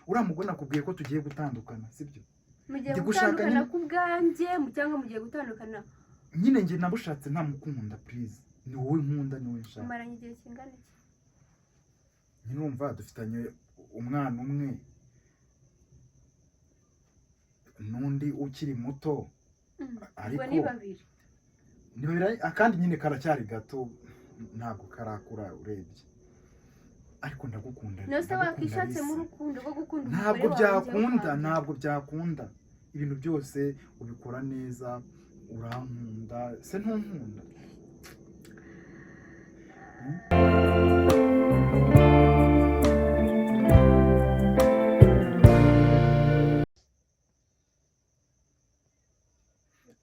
Uriya mugore nakubwiye ko tugiye gutandukana, sibyo? Mugiye Ndi gushaka gutandukana nyine- ku bwanjye cyangwa mugiye gutandukana? Nyine njye nabushatse ntamukunda, please. Ni wowe nkunda, ni wowe nshaka. Mumaranye igihe kingana iki? Nyine urumva dufitanye umwana umwe n'undi ukiri muto. Ariko Ubwo ni babiri. Ni babiri, akandi nyine karacyari gato, ntabwo karakura urebye, ariko ndagukunda. Nose Ndagukunda, wakishatsemo Lisa. urukundo rwo gukunda Ntabwo umugore wawe, njyewe byakunda. ukanjye? Ntabwo byakunda. Ibintu byose ubikora neza, urankunda, se ntunkunda?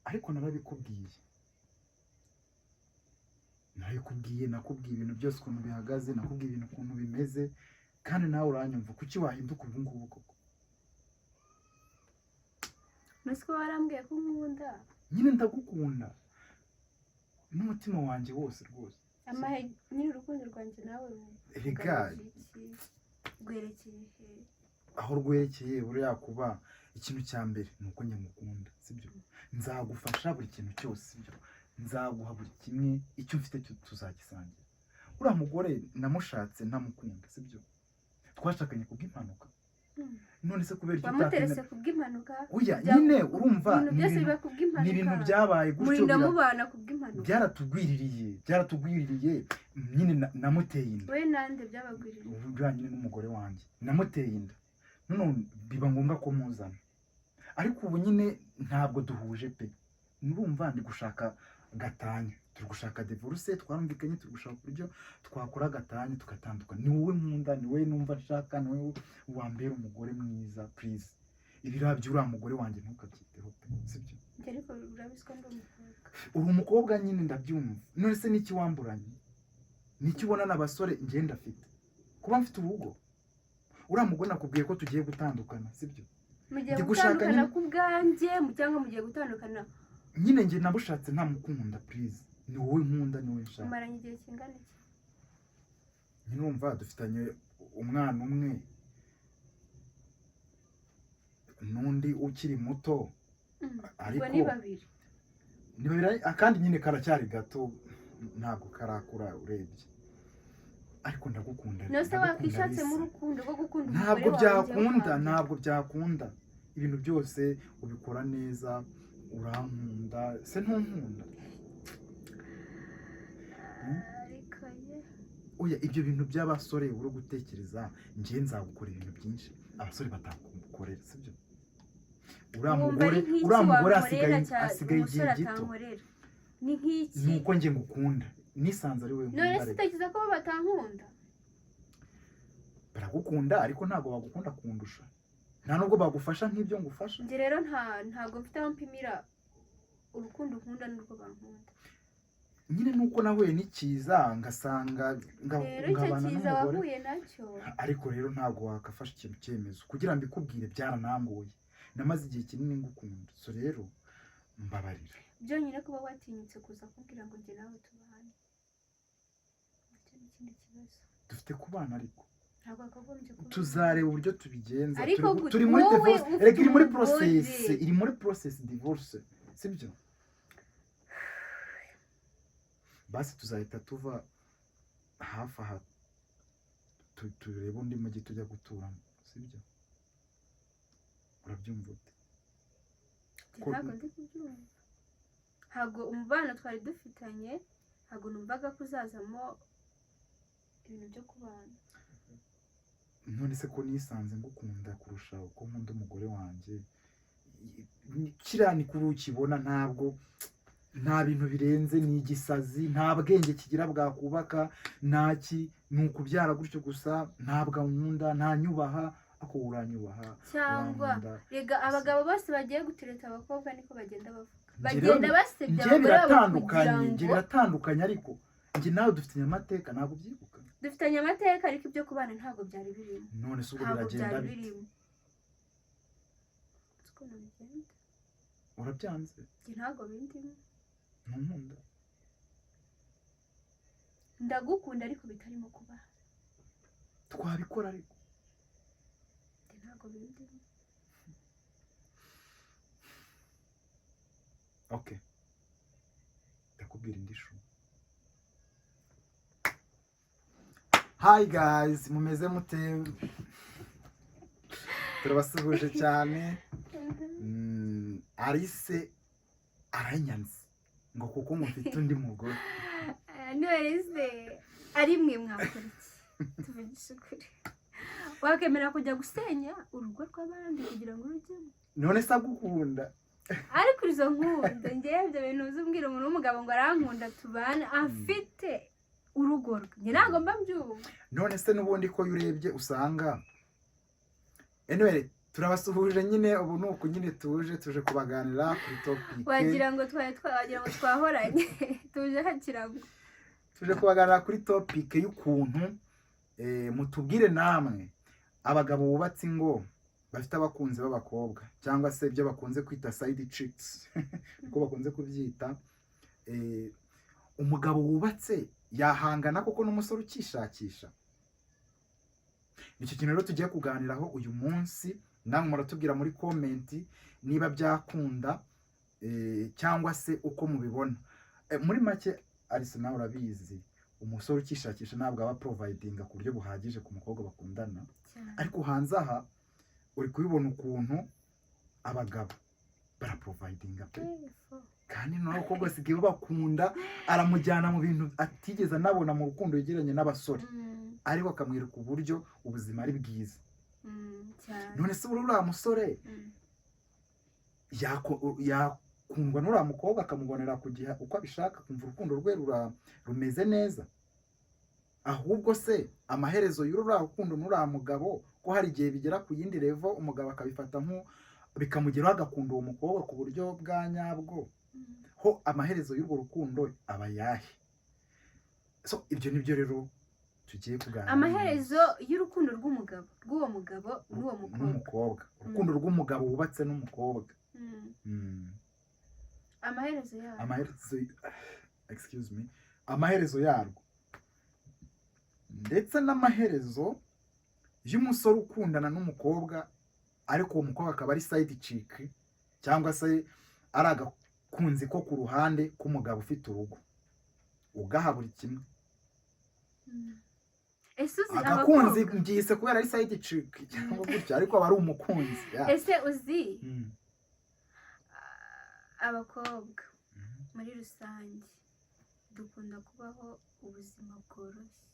Ariko narabikubwiye, narabikubwiye, nakubwiye ibintu byose ukuntu bihagaze, nakubwiye ibintu ukuntu bimeze, kandi nawe uranyumva. Kuki wahinduka ubu ngubu koko? Nose ko warambwiye ko unkunda? Nyine ndagukunda n'umutima wanjye wose rwose. Amahe nyine urukundo rwanjye nawe Erega rugamije iki? Rwerekeye he? Aho rwerekeye, buriya kuba ikintu cya mbere ni uko nyamukunda, sibyo? Nzagufasha buri kintu cyose, sibyo? Nzaguha buri kimwe, icyo mfite cyo tuzagisangira. Uriya mugore namushatse ntamukunda, sibyo? Twashakanye kubw'impanuka. None se kubera icyo Wamuterese utakwemera? kubw'impanuka? Oya, nyine urumva Ibintu ni byose ibintu biba kubw'impanuka. Ni ibintu byabaye gutyo. Murinda mubana kubw'impanuka. Byaratugwiririye, byaratugwiririye nyine, namuteye inda. We nande byabagwiririye? Ubu nyine n'umugore wanjye namuteye inda, none biba ngombwa ko muzana, ariko ubu nyine ntabwo duhuje pe. Nurumva ndi gushaka gatanya, turi gushaka divorce, twarumvikanye, turi gushaka uburyo twakora gatanya tugatandukana. Ni wowe nkunda, ni wowe numva nshaka, ni wowe wambera umugore mwiza. Please, ibiriya by'uriya mugore wanjye ntukabyiteho pe, sibyo? Njye ariko urabizi ko ndi umukobwa. Uri umukobwa nyine, ndabyumva. None se niki wamburanye? Niki ubona n'abasore njye ndafite kuba mfite urugo? Uriya mugore nakubwiye ko tugiye gutandukana, sibyo? Mugiye Ndi gushaka gutandukana nyine- ku bwanjye cyangwa mugiye gutandukana? Nyine njye nabushatse ntamukunda, please. Ni wowe nkunda, ni wowe nshaka. Mumaranye igihe kingana iki? Nyine urumva dufitanye umwana umwe n'undi ukiri muto. Ariko Ubwo ni babiri. Ni babiri, akandi nyine karacyari gato, ntabwo karakura urebye, ariko ndagukunda. Nose Ndagukunda, wakishatsemo Lisa. urukundo rwo gukunda Ntabwo umugore wawe, njyewe byakunda. ukanjye? Ntabwo byakunda. Ibintu byose ubikora neza, urankunda, se ntunkunda? Ariko ye. Oya, ibyo bintu by'abasore uri gutekereza, njye nzagukora ibintu byinshi abasore batakukorera, sibyo? Uriya Wumva mugore ari nk'iki uriya mugore wankorera asigaye asigaye igihe umusore gito. atankorera? Ni nk'iki? Ni uko njye ngukunda, nisanze ari wowe None nkunda se reka. utekereza ko bo batankunda? Baragukunda, ariko ntabwo bagukunda kundusha, nta nubwo bagufasha nk'ibyo ngufasha. Njye rero ntabwo mfite aho mpimira urukundo nkunda n'urwo bankunda. Nyine nuko nahuye n'ikiza ngasanga Rero icyo ngabana kiza n'umugore. wahuye nacyo. Ariko rero ntabwo wakafashe ikintu cyemezo kugira ngo mbikubwire, byaranangoye, namaze igihe kinini ngukunda. So rero mbabarira. Byonyine kuba watinyutse kuza kumbwira ngo njye nawe tubane, icyo ni ikindi kibazo. Dufite kubana, ariko Ntabwo wakagombye kuba. Tuzareba uburyo tubigenza. Ariko Turi muri wowe divorce. ufite Erega iri muri umugore. process, iri muri process divorce, sibyo? Basi tuzahita tuva hafi aha, turebe undi mujyi tujya guturamo, sibyo? Urabyumva ute? Njye ntabwo ndi kubyumva. Ntabwo umubano twari dufitanye, ntabwo numvaga ko uzazamo ibintu byo kubana. None se ko nisanze ngukunda kurusha uko nkunda umugore wanjye? Kiriya ni kuri ukibona, ntabwo nta bintu birenze, ni igisazi, nta bwenge kigira bwakubaka, ntaki, ni ukubyara gutyo gusa. Ntabwo ankunda, ntanyubaha, ariko uranyubaha. Cyangwa Urankunda. rega abagabo bose bagiye gutereta abakobwa niko bagenda bavuga. Njye rero Bagenda basebya njye abagore babo biratandukanye. kugira Njye ngo biratandukanye, ariko njye nawe dufitanye amateka, ntabwo ubyibuka? Dufitanye amateka, ariko ibyo kubana ntabwo byari birimo. None se ubwo Ntabwo biragenda byari bite? birimo. Uzi ukuntu bigenda? Urabyanze? Njye ntabwo bindimo. Ntunkunda? Ndagukunda, ariko bitarimo kubana. Twabikora ariko. Njye ntabwo Ntabwo bindimo. Okay, ndakubwira indi shu. Hi guys, mumeze mute? Turabasuhuje cyane. Alice aranyanze ngo kuko mufite undi mugore. None se ari mwe mwakora iki? Tuvugishe ukuri, wakemera kujya gusenya urugo rw'abandi kugira ngo urujyemo? None se agukunda? Ariko izo nkunda, ngewe ibyo bintu uzi umbwira umuntu w'umugabo ngo arankunda tubane afite urugo rwe, njye ntabwo mba mbyumva. None se n'ubundi ko iyo urebye usanga, anyway, turabasuhuje nyine. Ubu ni uku nyine tuje kubaganira kuri topic. Wagira ngo twari wagira ngo twahoranye, tuje hakirago. Tuje kubaganira kuri topic y'ukuntu mutubwire namwe abagabo bubatse ingo bafite abakunzi b'abakobwa, cyangwa se ibyo bakunze kwita side chicks, niko bakunze kubyita. Umugabo wubatse yahangana koko n'umusore ukishakisha? Icyo kintu rero tugiye kuganiraho uyu munsi. Namwe muratubwira muri comment niba byakunda cyangwa se uko mubibona. Muri make, Alice, nawe urabizi, umusore ukishakisha ntabwo aba providinga ku buryo buhagije ku mukobwa bakundana. Ariko hanze aha uri kubibona ukuntu abagabo baraprovidinga pe, kandi noneho abakobwa basigaye babakunda. Aramujyana mu bintu atigeze anabona mu rukundo yegeranye n'abasore, ariko akamwereka uburyo ubuzima ari bwiza. None se uriya musore yakundwa n'uriya mukobwa, akamubonera ku gihe uko abishaka, akumva urukundo rwe rumeze neza? Ahubwo se amaherezo y'uriya rukundo n'uriya mugabo, ko hari igihe bigera ku yindi level, umugabo akabifata nko bikamugeraho, agakunda uwo mukobwa ku buryo bwa nyabwo, ho amaherezo y'urwo rukundo aba ayahe? So ibyo nibyo rero tugiye kuganira. Amaherezo y'urukundo rw'umugabo, rw'uwo mugabo n'uwo mukobwa? N'umukobwa, urukundo rw'umugabo wubatse n'umukobwa. Amaherezo yayo? Amaherezo, excuse me, amaherezo yarwo, ndetse n'amaherezo y'umusore ukundana n'umukobwa, ariko uwo mukobwa akaba ari side chick, cyangwa se ari agakunzi ko ku ruhande k'umugabo ufite urugo, ugaha buri kimwe. Ese uzi Agakunzi abakobwa mbyise kubera ari side chick cyangwa gutya, ariko aba ari umukunzi, yeah. Ese uzi abakobwa muri rusange dukunda kubaho ubuzima bworoshye?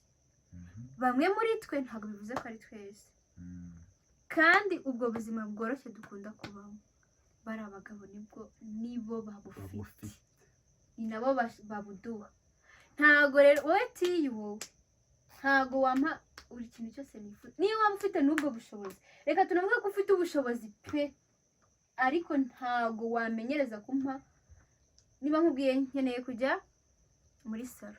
Bamwe muri twe, ntabwo bivuze ko ari twese. Kandi ubwo buzima bworoshye dukunda kubamo, bari abagabo nibwo nibo babufite. Babufite. Ni nabo babuduha. Ntago rero wowe tiyi, wowe ntago wampa buri kintu cyose nifuza niyo waba ufite n'ubwo bushobozi. Reka tunavuge ko ufite ubushobozi pe, ariko ntago wamenyereza kumpa. Niba nkubwiye nkeneye kujya muri salon,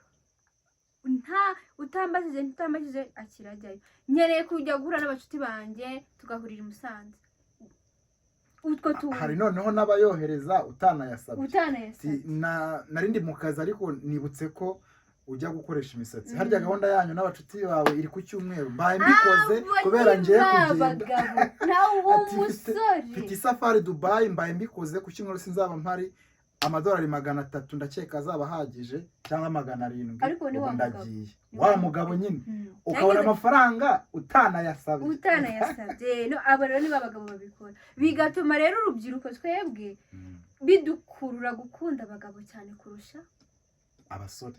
nta utambajije akirajyayo. Nkeneye kujya guhura n'abacuti banjye tugahurira i Musanze, utwo tuntu. Hari noneho n'abayohereza utanayasabye. Utanayasabye. Ti, nari ndi mu kazi, ariko nibutse ko ujya gukoresha imisatsi. Harya gahunda yanyu n'abacuti bawe iri ku cyumweru, mbaye mbikoze Abo kubera ni ngiye ba kugenda. bagabo nawe uwo Ati, musore. Mfite isafari Dubayi, mbaye mbikoze, ku cyumweru sinzaba mpari. Amadolari 300 ndakeka azaba ahagije, cyangwa 700. Ariko ni Ubu wa mugabo. ndagiye. Ni Wa wa mugabo nyine, ukabona amafaranga utanayasabye. Utanayasabye. No, abo rero ni ba bagabo babikora, bigatuma rero urubyiruko twebwe bidukurura gukunda abagabo cyane kurusha abasore.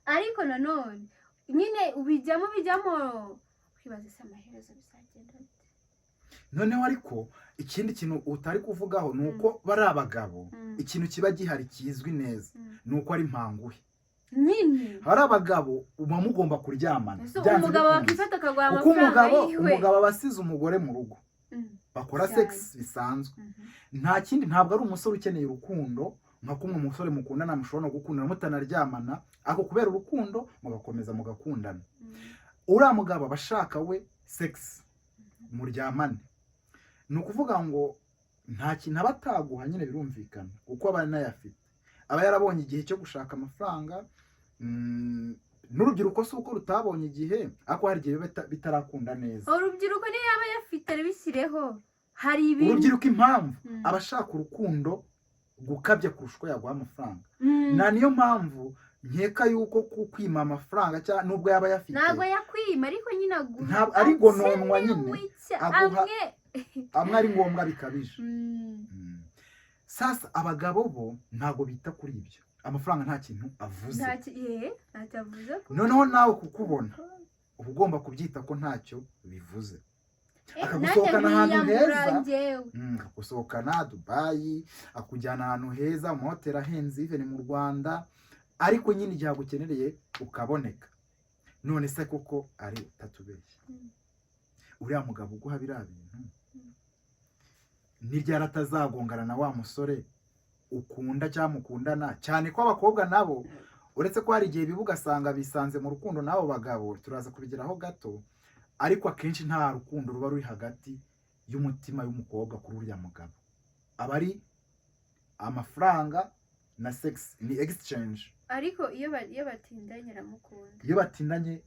Ariko nanone nyine ubijyamo bijyamo kwibaza ese amaherezo bizagenda bite? Noneho ariko ikindi kintu utari kuvugaho ni uko bari abagabo, ikintu kiba gihari kizwi neza ni uko ari mpanguhe. Nyine. Hari abagabo muba mugomba kuryamana Ese byanze umugabo bikunze. wakifata akaguha Kuko amafaranga umugabo yiwe? umugabo aba asize umugore mu rugo, bakora Cyane. sex bisanzwe, nta kindi. Ntabwo ari umusore ukeneye urukundo nka kumwe umusore mukundana mushobora no gukundana mutanaryamana, ariko kubera urukundo mugakomeza mugakundana. Uriya mugabo aba ashaka we sex, muryamane. Ni ukuvuga ngo nta kintu aba ataguha nyine, birumvikana, kuko aba anayafite, aba yarabonye igihe cyo gushaka amafaranga. N'urubyiruko si uko rutabonye igihe, ariko hari igihe biba bitarakunda neza. Urubyiruko niyo yaba yafite, bishyireho, hari ibintu. Urubyiruko impamvu aba ashaka urukundo gukabya kurusha uko yaguha amafaranga. Na niyo mpamvu nkeka yuko kwima amafaranga cyangwa nubwo yaba ayafite, Ntabwo yakwima, ariko nyine aguha Ntabwo ari gononwa nyine. akenewe Aguha amwe. amwe ari ngombwa bikabije. Sasa abagabo bo ntabwo bita kuri ibyo, amafaranga nta kintu avuze. Ntacyo avuze ko Noneho nawe kukubona uba ugomba kubyita ko ntacyo bivuze. Akagusohokana Nanjye ahantu nkiyambura heza. njyewe. Akagusohokana Dubayi, akujyana ahantu heza mu mahoteli ahenze, even mu Rwanda, ariko nyine igihe agukenereye ukaboneka. None se koko ari utatubeshya, uriya mugabo uguha biriya bintu, ni ryari atazagongana na wa musore ukunda cyangwa mukundana? Cyane ko abakobwa nabo, uretse ko hari igihe biba ugasanga bisanze mu rukundo n'abo bagabo, turaza kubigeraho gato, ariko akenshi nta rukundo ruba ruri hagati y'umutima y'umukobwa kuri uriya mugabo. Aba ari amafaranga na sex, ni exchange. Ariko iyo batindanye aramukunda. Iyo batindanye,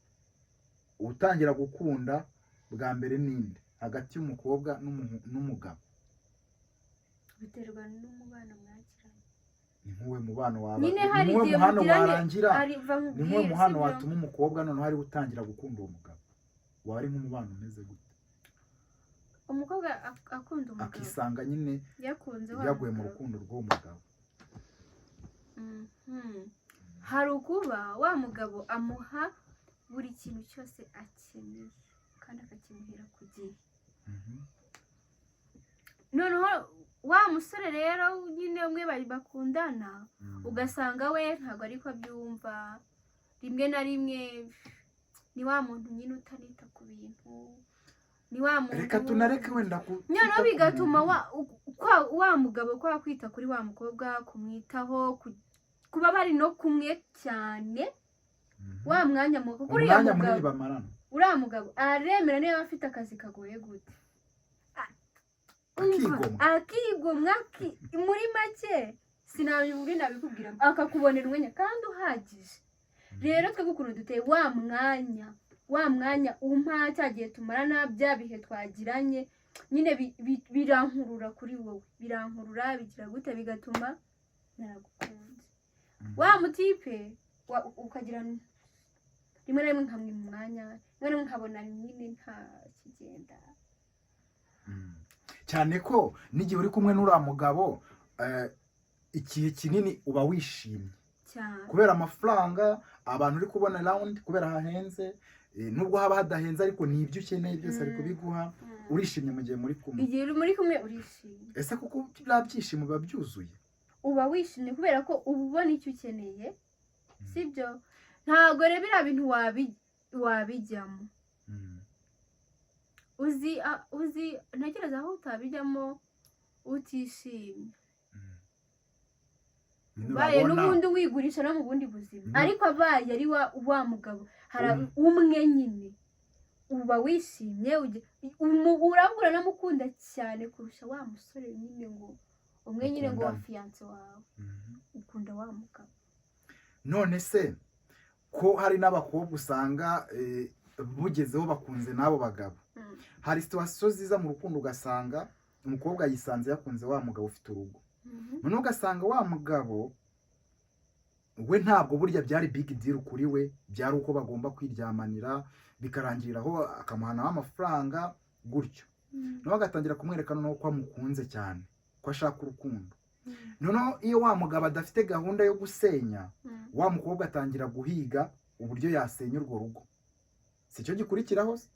utangira gukunda bwa mbere ninde hagati y'umukobwa n'umugabo? Biterwa n'umubano mwagiranye. Ni nk'uwe mubano waba, Nyine ni hari nk'uwe igihe muhano mugiranye warangira, hari va ni nk'uwe nkubwire, muhano sibyo? watuma umukobwa noneho ari gutangira gukunda uwo mugabo, waba ari nk'umubano umeze gute? Umukobwa akunda umugabo, Akisanga nyine yakunze wa yaguye mu mugabo. rukundo rw'uwo mugabo. Hari ukuba wa mugabo amuha buri kintu cyose akeneye kandi akakimuhera ku gihe. Noneho wa musore rero nyine umwe bari bakundana, ugasanga we ntabwo ariko abyumva. Rimwe na rimwe ni wa muntu nyine utanita ku bintu, ni wa muntu. Reka tunareke wenda ku Noneho kwita ku bigatuma muntu. wa mugabo kwa kwita kuri wa mukobwa, kumwitaho, kuba bari no kumwe cyane, wa mwanya mu kuko uriya Umwanya munini mugabo, bamarana. uriya mugabo aremera niba afite akazi kagoye gute. Umva, Akigomwa. akigomwa, muri make sinabiburi nabikubwira, akakubonera umwanya kandi uhagije. Rero twebwe ukuntu duteye, wa mwanya umpa, cya gihe tumarana, bya bihe twagiranye nyine birankurura kuri wowe, birankurura, bigira gute, bigatuma naragukunze. Wa mutipe ukagira rimwe na rimwe nkamwima umwanya, rimwe na rimwe nkabona nyine nta kigenda. Cyane ko n'igihe uri kumwe n'uriya mugabo, igihe kinini uba wishimye Cyane. kubera amafaranga abantu uri kubona round, kubera hahenze, nubwo haba hadahenze, ariko ni ibyo ukeneye byose ari kubiguha. Urishimye mu gihe muri kumwe. Igihe uri muri kumwe urishimye. Ese kuko biriya byishimo biba byuzuye? Uba wishimye kubera ko uba ubona icyo ukeneye, sibyo? Ntabwo rero biriya bintu wabijyamo. Uzi ntekereza aho utabijyamo utishimye. Nyine Ubaye urabona- n'ubundi wigurisha no mu bundi buzima, ariko abaye ari wa mugabo hari umwe nyine uba wishimye, urabura unamukunda cyane kurusha wa musore nyine ngo umwe nyine ngo wa Mukundana. fiancé wawe. Ukunda wa mugabo. None se ko hari n'abakobwa usanga bugezeho bakunze n'abo bagabo, hari situation ziza mu rukundo ugasanga umukobwa yisanze yakunze wa mugabo ufite urugo, noneho ugasanga wa mugabo we ntabwo burya byari big deal kuri we, byari uko bagomba kwiryamanira bikarangirira aho, akamuhanaho amafaranga gutyo, nawe agatangira kumwereka noneho ko amukunze cyane, ko ashaka urukundo. Noneho iyo wa mugabo adafite gahunda yo gusenya, wa mukobwa atangira guhiga uburyo yasenya urwo rugo. Si cyo gikurikiraho se?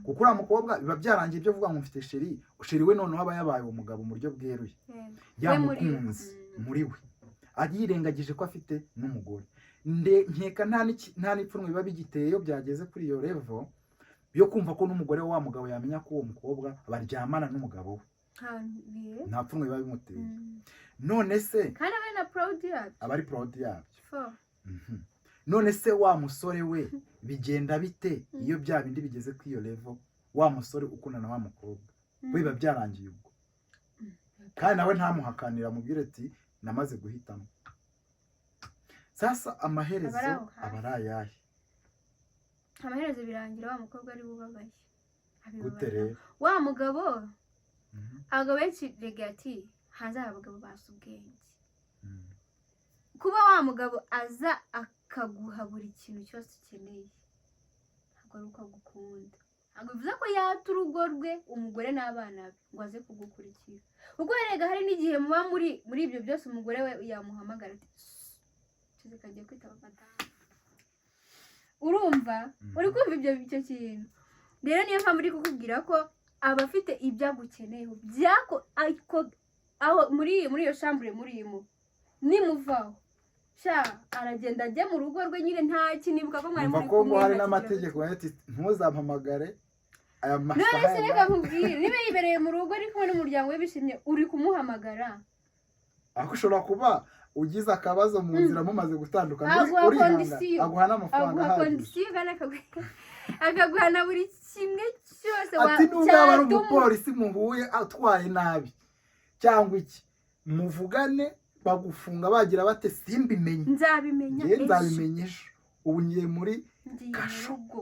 Kuko uriya mukobwa biba byarangiye ibyo avuga ngo mfite chéri. Chéri we noneho aba yabaye uwo mugabo mu buryo bweruye. Yego. We muri we. Yamukunze muri we, yirengagije ko afite n'umugore. Nkeka nta n'ipfunwe biba bigiteye iyo byageze kuri iyo level yo kumva ko n'umugore wa mugabo yamenya ko uwo mukobwa baryamana n'umugabo we. Nta pfunwe biba bimuteye. None se Kandi abe na proud yabyo. Aba ari proud yabyo. Fo. None se wa musore we bigenda bite iyo bya bindi bigeze kuri iyo level, wa musore ukundana na wa mukobwa we biba byarangiye ubwo, kandi nawe ntamuhakanira, amubwire ati namaze guhitamo? Sasa amaherezo Aba ari aho hafi. aba ari ayahe? Amaherezo birangira wa mukobwa ari we ubabaye. Gute? Abibabarira. Rero Wa mugabo, abagabo benshi rega ati hanze hari abagabo bazi ubwenge. Kuba wa mugabo aza akaguha buri kintu cyose ukeneye, ntabwo ari uko agukunda. Ntabwo bivuze ko yata urugo rwe, umugore n'abana be, ngo aze kugukurikira. Kuko erega hari n'igihe muba muri ibyo byose, umugore we yamuhamagara ati: "Ceceka, agiye kwitaba madamu." Urumva? Uri kumva icyo kintu? Rero niyo mpamvu uri kukubwira ko aba afite ibyo agukeneyeho byako, ariko aho muri iyo chambre murimo, nimuvaho sha aragenda ajya mu rugo rwe nyine, nta kinibuka ko mwari Numva muri ko ngo kumwe, hari nta n'amategeko ati ntuzampamagare aya None masaha se aya reka nkubwire, niba yibereye mu rugo ari kumwe n'umuryango we bishimye, uri kumuhamagara? Ariko ushobora kuba ugize akabazo mu nzira mumaze gutandukana, Aguha urihangana, condition. aguha n'amafaranga Aguha ahagije. condition kandi akaguha na buri kimwe cyose Ati nubwo yaba ari cyatuma umupolisi muhuye atwaye nabi cyangwa iki, muvugane, bagufunga bagira bate, simbimenye. Nzabimenya Ngewe ejo. nzabimenya ejo, ubu ngiye muri Ngiye mu kasho. rugo.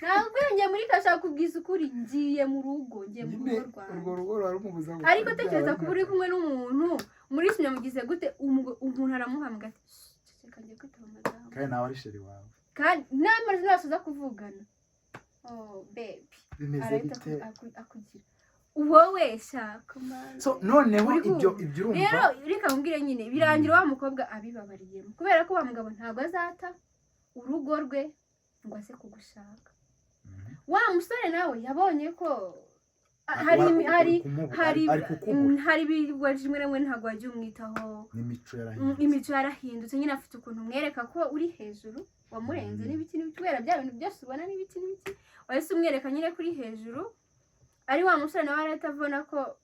Ntabwo ngiye muri kasho, akubwiza ukuri, ngiye mu rugo, ngiye mu Nyine rugo rwanjye. Urwo rugo ruba rumubuza gukora Ariko ibyaha. Tekereza kuba uri kumwe n'umuntu muri mugize gute, umuntu aramuhamagara ati: "Ceceka, ngiye kwitaba madamu." Kandi nawe ari chéri wawe. Kandi namara nasoza kuvugana, "Oh baby," Bimeze arahita bite? akugira wowe shaka man. So noneho Uri ibyo kumva? ibyo urumva. Rero reka nkubwire nyine, birangira wa mukobwa abibabariyemo, kubera ko wa mugabo ntabwo azata urugo rwe ngo aze kugushaka. Wa musore nawe yabonye ko hari hari hari ari kukubura. Hari ibigwaji rimwe na rimwe ntabwo wajya umwitaho. N'imico yarahindutse. Imico yarahindutse nyine, afite ukuntu umwereka ko uri hejuru, wamurenze n'ibiki n'ibiki, kubera bya bintu byose ubona n'ibiki n'ibiki, wahise umwereka nyine ko uri hejuru. Ari wa musore nawe arahita abona ko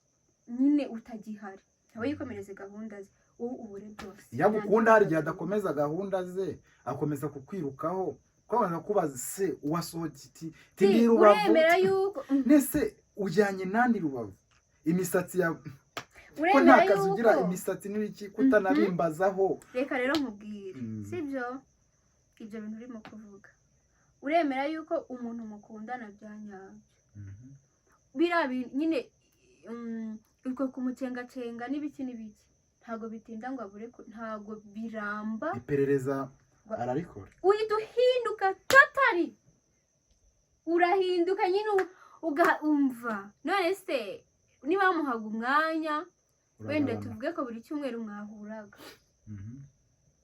nyine utagihari, nawe yikomereze gahunda ze, wowe ubure byose. Iyo agukunda hari igihe adakomeza gahunda ze, akomeza kukwirukaho, kwabanza kubaza se uwasohotse iti Ti, ti Rubavu. Uremera yuko Nese ujyanye nandi Rubavu, imisatsi ya ko nta Uremera kazi ugira, yuko imisatsi n'ibiki, kutanabimbazaho? Reka rero nkubwire. Sibyo ibyo bintu urimo kuvuga? Uremera yuko umuntu mukundana bya nyabyo, biriya bintu nyine, utwo kumucengacenga n'ibiki n'ibiki, ntabwo bitinda ngo abure ntabwo biramba. Iperereza ararikora. Uhita uhinduka totally, urahinduka nyine umva, none se niba wamuhaga umwanya wenda Uragabana. tuvuge ko buri cyumweru mwahuraga,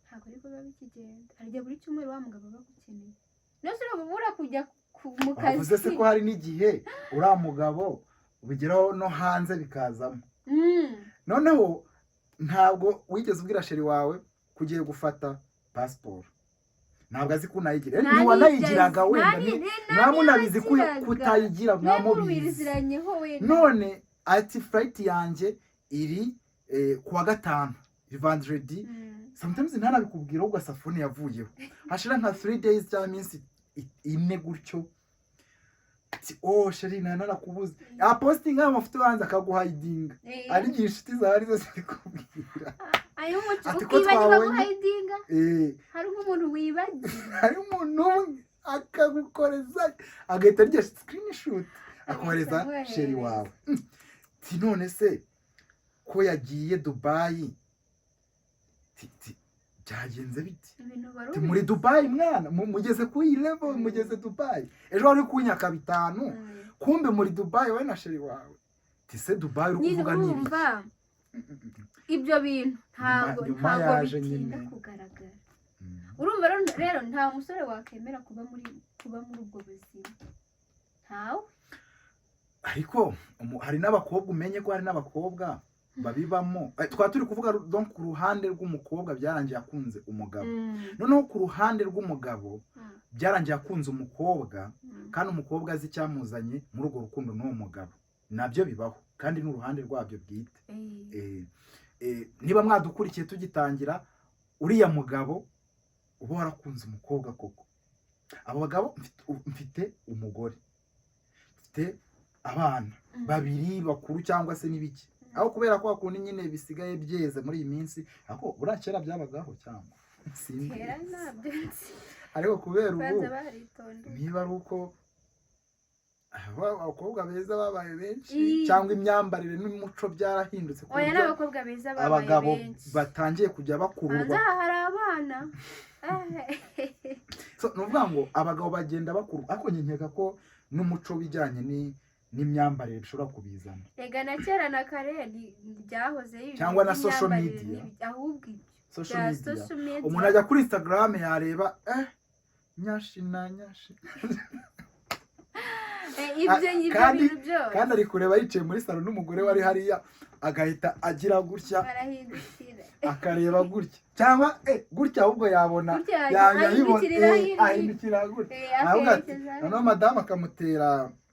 ntabwo ariko biba bikigenda. Hari igihe buri cyumweru wa mugabo aba agukeneye, none se urabura kujya mu kazi? Wavuze se ko hari n'igihe uriya mugabo bigeraho no hanze bikazamo. Noneho ntabwo wigeze ubwira chéri wawe ko ugiye gufata pasiporo, ntabwo azi ko unayigira. Nta Ntiwanayigiraga n'ibyo azi. wenda Nta mwamunabizi ko n'ibyo kutayigira, mwamubizi. Mwamubiziranyeho wenda. None ati flight yanjye iri ku wa gatanu, vendredi. Sometimes ntanabikubwira, ahubwo phone yavuyeho, hashira nka 3 days cyangwa iminsi 4 gutyo, ati: "Oh chéri, nta narakubuze." Apostinga amafoto yanze, akaguhidinga. Ari igihe inshuti zawe arizo zibikubwira. Ayo umuco Ati ko ukibagirwa twabonye- guhidinga. Hari nk'umuntu wibagirwa. Hari umuntu umwe akagukoreza, agahita arya screenshot akohereza Agahita chéri aguhereza. wawe. Ti none se ko yagiye Dubayi, ti byagenze bite? Ibintu wari Ti muri ubizi. Dubayi mwana, mugeze ku iyi level, mugeze Dubayi, ejo wari kunyaka 5, kumbe muri Dubayi wowe na chéri wawe. Ti se Dubayi uri Nyine kuvuga ni ibiki? urumva ibyo bintu ntabwo Nyuma ntabwo yaje bitinda nyine. kugaragara. Urumva rero nta musore wakemera kuba muri ubwo buzima, ntawe. Ariko hari n'abakobwa, umenye ko hari n'abakobwa babibamo. Twaba turi kuvuga donc ku ruhande rw'umukobwa byarangiye akunze umugabo. Noneho ku ruhande rw'umugabo byarangiye akunze umukobwa, kandi umukobwa azi icyamuzanye muri urwo rukundo n'uwo mugabo. Nabyo bibaho, kandi n'uruhande rwabyo bwite. Niba mwadukurikiye tugitangira, uriya mugabo uba warakunze umukobwa koko, abo bagabo, mfite umugore, mfite abana babiri bakuru cyangwa se n'ibiki, aho kubera ko hakunda nyine bisigaye byeze muri iyi minsi, ariko buriya kera byabagaho cyangwa simbizi. Kera ntabyo nzi. Ariko kubera ubu Banza baritonda. niba ari uko abakobwa beza babaye benshi cyangwa imyambarire n'umuco byarahindutse ku Oya, buryo n'abakobwa beza babaye abagabo benshi. batangiye kujya bakururwa. Hanze aha hari abana. So, ni ukuvuga ngo abagabo bagenda bakururwa, ariko njye nkeka ko n'umuco bijyanye n'imyambarire bishobora kubizana. Rega na kera na kare byahozeho ibintu Cyangwa na social by'imyambarire media. Ahubwo ibyo Social bya media. social media. Umuntu ajya kuri Instagram yareba nyashi na nyashi. Ibyo ibyo bintu byose. Kandi ari kureba yicaye muri salo n'umugore we ari hariya, agahita agira gutya, Barahindukira. akareba gutya cyangwa gutya, ahubwo yabona Gutya yayibona, ahindukirira hirya. Ahindukira gutya, ahubwo ati Akerekeza noneho madamu akamutera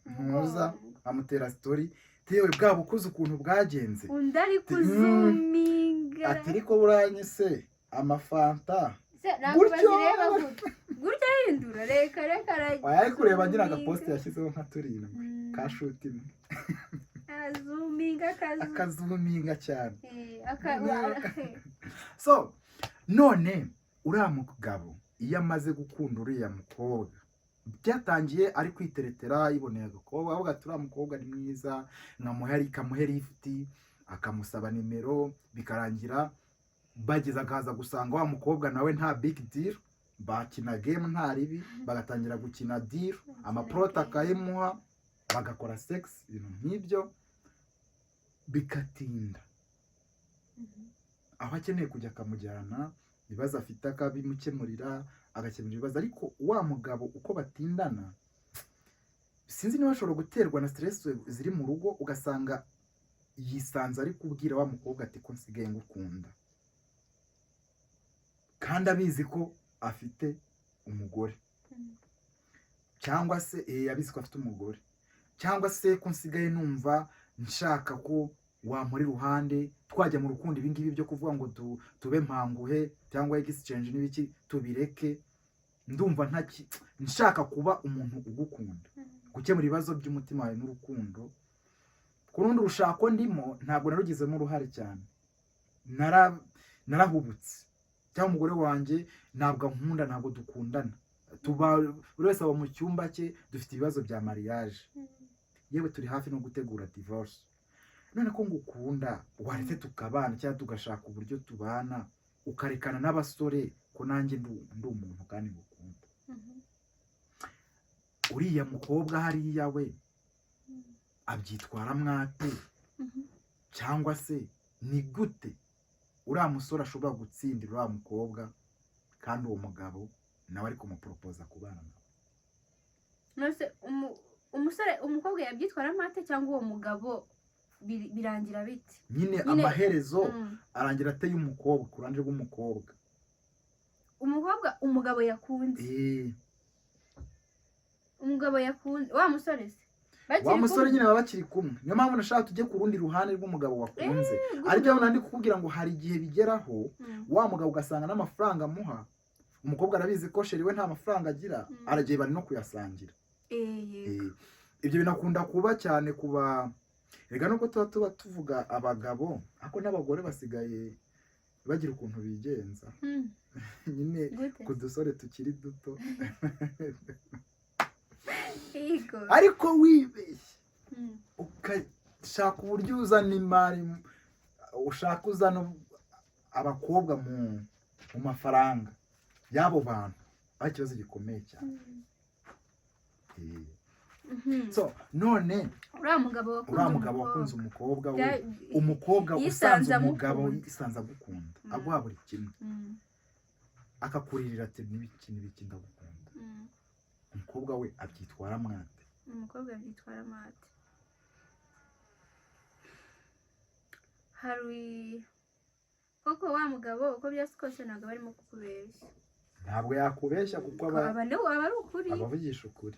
ntuza, umugongo. amutera story tewe bwa bukoze ukuntu bwagenze. Undi ari kuzuminga. Ati ariko buranye se amafanta Se, ntabwo gutyo. bazireba gutya gutya, ahindura, reka reka. Oya, ari kureba nyine Arazuminga. Agapost yashyizeho nka turindwi ka shoot imwe. Arazuminga akazu Akazuminga cyane. So none uriya mugabo iyo amaze gukunda uriya mukobwa, byatangiye ari kwiteretera, yiboneye agakobwa, avuga ati uriya mukobwa ni mwiza, nkamuha, kamuhe lift, akamusaba nimero, bikarangira bageze, akaza gusanga wa mukobwa nawe nta big deal, bakina game nta ribi, bagatangira gukina deal, amaprota akayimuha, bagakora sex, ibintu nk'ibyo bikatinda, aho akeneye kujya akamujyana, ibibazo afite akabimukemurira, agakemura ibibazo. Ariko wa mugabo uko batindana, sinzi niba ashobora guterwa na stress ziri mu rugo, ugasanga yisanze ari kubwira wa mukobwa ati ko nsigaye ngukunda, kandi abizi ko afite umugore, cyangwa se abizi ko afite umugore, cyangwa se ko nsigaye numva nshaka ko wampora iruhande, twajya mu rukundo, ibi ngibi byo kuvuga ngo tube mpanguhe cyangwa exchange n'ibiki tubireke, ndumva ntaki nshaka kuba umuntu ugukunda, gukemura ibibazo by'umutima wawe n'urukundo. Ku rundi rushako ndimo ntabwo narugizemo uruhare cyane, narahubutse, cyangwa umugore wanjye ntabwo ankunda, ntabwo dukundana, tuba buri wese aba mu cyumba cye, dufite ibibazo bya mariage, yewe turi hafi no gutegura divorce. None ko ngukunda, waretse tukabana cyangwa tugashaka uburyo tubana, ukarekana n'abasore, ko nanjye ndi umuntu kandi ngukunda. Uriya mukobwa hariya we abyitwara mwate? Cyangwa se ni gute uriya musore ashobora gutsindira uriya mukobwa kandi uwo mugabo nawe ari kumuporopoza kubana nawe? None umusore, umukobwa yabyitwaramo ate, cyangwa uwo mugabo birangira bite? Nyine Nyine- amaherezo arangira ateye umukobwa ku ruhande rw'umukobwa. Umukobwa umugabo yakunze? Umugabo yakunze wa musore se bakiri Wa musore kumwe? Nyine baba bakiri kumwe, niyo mpamvu nashaka tujye ku rundi ruhande rw'umugabo wakunze, aribyo nandi kukubwira ngo hari igihe bigeraho wa mugabo ugasanga n'amafaranga amuha umukobwa, arabizi ko chéri we nta mafaranga agira, aragiye bari no kuyasangira. Yego. Ibyo binakunda kuba cyane kuba, rega nubwo tuba tuvuga abagabo, ariko n'abagore basigaye bagira ukuntu bigenza nyine Gute? ku dusore tukiri duto. Yego. Ariko wibeshye ugashaka uburyo uzana imari, ushaka uzana abakobwa mu mafaranga y'abo bantu, ari ikibazo gikomeye cyane. So none Uriya mugabo wakunze uriya mugabo wakunze umukobwa. umukobwa we, umukobwa Yisanze usanze umugabo amukunda. yisanze agukunda, aguha buri kimwe, akakuririra ati n'ibiki n'ibiki, ndagukunda, umukobwa we abyitwara mwate? Umukobwa abyitwara amate? Hari koko wa mugabo uko byasi kose ntabwo barimo kukubeshya. Ntabwo yakubeshya kuko aba Aba ari ukuri. Aba avugisha ukuri,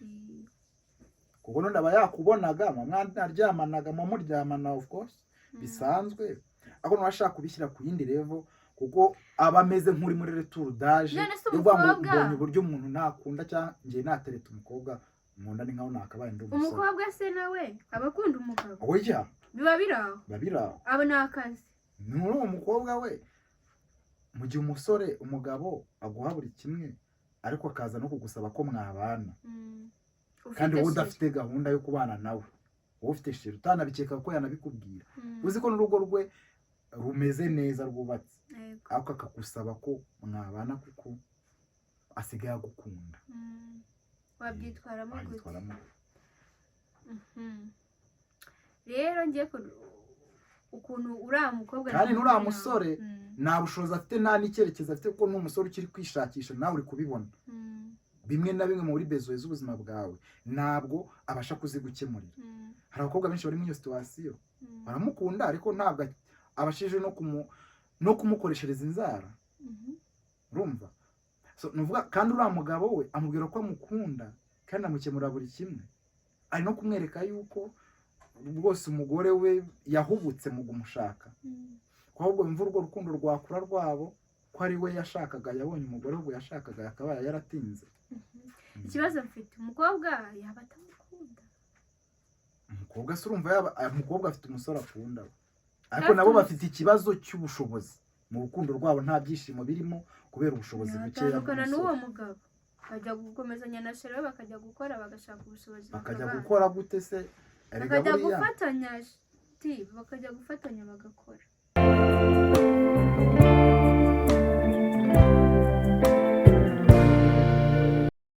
kuko none aba yakubonaga mwaryamanaga, muryamana of course bisanzwe, ariko nawe ashaka kubishyira ku yindi level, kuko aba ameze nk'uri muri retour d'âge. None se Ni ukuvuga ngo umukobwa- mbonye uburyo umuntu nakunda, cyangwa ngiye natereta umukobwa nkunda, ni nkaho nakabaye ndi umusore. Umukobwa se nawe aba akunda umugabo? Oya. Biba biri aho. Biba biri aho. Aba ni akazi. Ni muri uwo mukobwa we, mu gihe umusore, umugabo aguha buri kimwe, Ariko akaza no kugusaba ko mwabana, kandi Ufite wowe chéri. udafite gahunda yo kubana nawe, wowe ufite chéri, utanabikeka ko yanabikubwira, uzi ko n'urugo rwe rumeze neza, rwubatse, ariko akagusaba ko mwabana kuko asigaye agukunda. Wabyitwaramo gute? Wabyitwaramo? Rero ngiye ukuntu uriya mukobwa Kandi namugira n'uriya inama. musore nta bushobozi afite, nta n'icyerekezo afite, kuko ni umusore ukiri kwishakisha, nawe uri kubibona. Bimwe na bimwe muri besoins z'ubuzima bwawe ntabwo abasha kuzigukemurira. Hari abakobwa benshi bari muri iyo situation. Baramukunda, ariko ntabwo abashije no kumukoreshereza inzara. Urumva? So, nuvuga kandi uriya mugabo we amubwira ko amukunda kandi amukemurira buri kimwe, ari no kumwereka yuko rwose umugore we yahubutse mu kumushaka, ko ahubwo yumva urwo rukundo rwakura rwabo, ko ari we yashakaga, yabonye umugore ahubwo yashakaga yakabaye yaratinze. Ikibazo mfite, umukobwa yaba atamukunda? Umukobwa se urumva yaba umukobwa afite umusore akunda we, ariko Afite nabo bafite ikibazo cy'ubushobozi. Mu rukundo rwabo nta byishimo birimo kubera ubushobozi bukeya Batandukana n'uwo bw'umusore. mugabo, bajya gukomezanya na chéri we, bakajya gukora, bagashaka ubushobozi, Bakajya bakabana. gukora gute se? Erega Bakajya buriya gufatanya ti, bakajya gufatanya bagakora.